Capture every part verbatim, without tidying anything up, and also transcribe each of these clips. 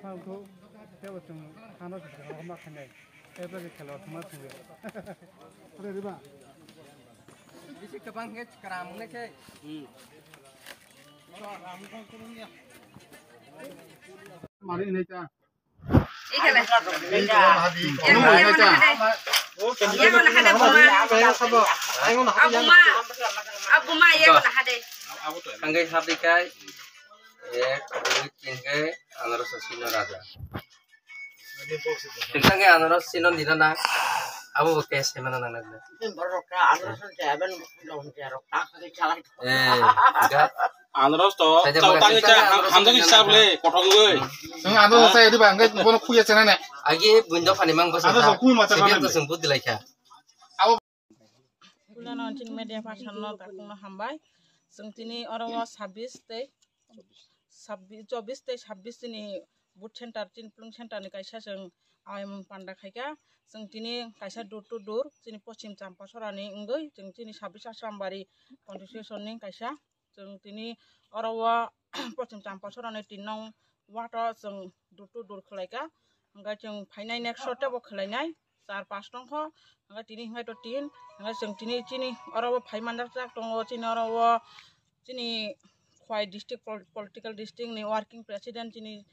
Ang kho tebo chwng hano kisa hama khanai. Ebo khe khelo thuma thangwi. Are riba. Bisi kwbang khe chwkram wngnai khe. Mari nai ta. Ikele. Ikele hadi. Ikele hadi buma. Abuma. Abuma ikele hadi. Hanggai hadi kai. Ek, dui, tin khe, anarosno sino raja. Tang khe anaros sino dina na. Abo bo case khe mana nang nang. Borok ka anaros khe aben dong khe rok ta khe chalai. Eh, ga. Anaros to, Saja chao baga tang sisa cha, anaros hamjak sino hisab na. Le, kothok goi. Sing anaros saya di bang, bono khuya chana ne. Agi bundo phani mang bosa. Anaros khui ma cha. Sibir to sing bud dilai kha. Abo Kulano chini media person no dakung no hambai. Chwng tini oro o sabbish tei sabbish, chobbish tei sabbish chini booth center, chini polling center ni kaisa chwng ayamung panda khaikha. Chwng tini kaisa door to door chini Poschim Champachora ni wngwi chwng chini sabbish Asrambari constituency ni kaisa. Chwng tini oro o Poschim Champachora ni tin nong ward o chwng door to door khwlaikha. Hwnkhe chwng phainai next o tebo khwlainai char pash tongkho. Hwnkhe tini hwnkhe to tin. Hwnkhe chwng tini chini oro o phai manjak jak tongo. Chini oro o chini Khwai district pol-, political district ni working president chini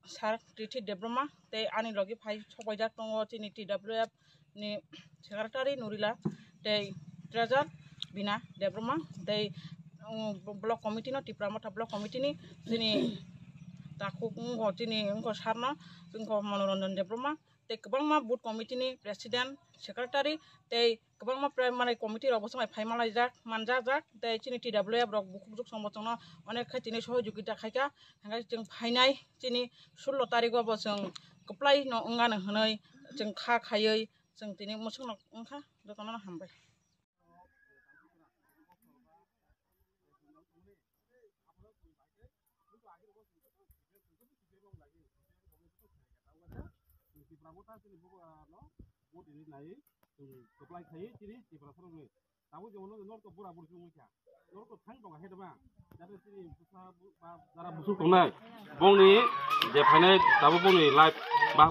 Sir Rithi Debbarma tei ani logi phai sokbaijak tongo chini T W F ni secretary Nurila tei treasurer Bina Debbarma tei, um, block committee no, Tipra Motha block committee ni chini takhuk wngkho chini wngkho sir no wngkho Manoranjan Debbarma tei kwbangma booth committee ni president, secretary tei kwbangma primary committee rok bo swmai phai malaijak manjajak tei chini T W F rok bukhuk juk song bo chwngno onek khe tini sohojogita khaikha. Hwnkhe chwng phainai chini sullo tarikgo bo chwng kwplai no wngano hwnwi chwng kha khaiwi chwng tini mwswkno wngkha. Jotono hambai. Tabuk je ulo norok to bura buri wngwi kha. Norok to thang tongo hai tama. Jara chini bwsa bu-, ba jara busuk tongnai. Bongni je phainai tabuk bongni life ba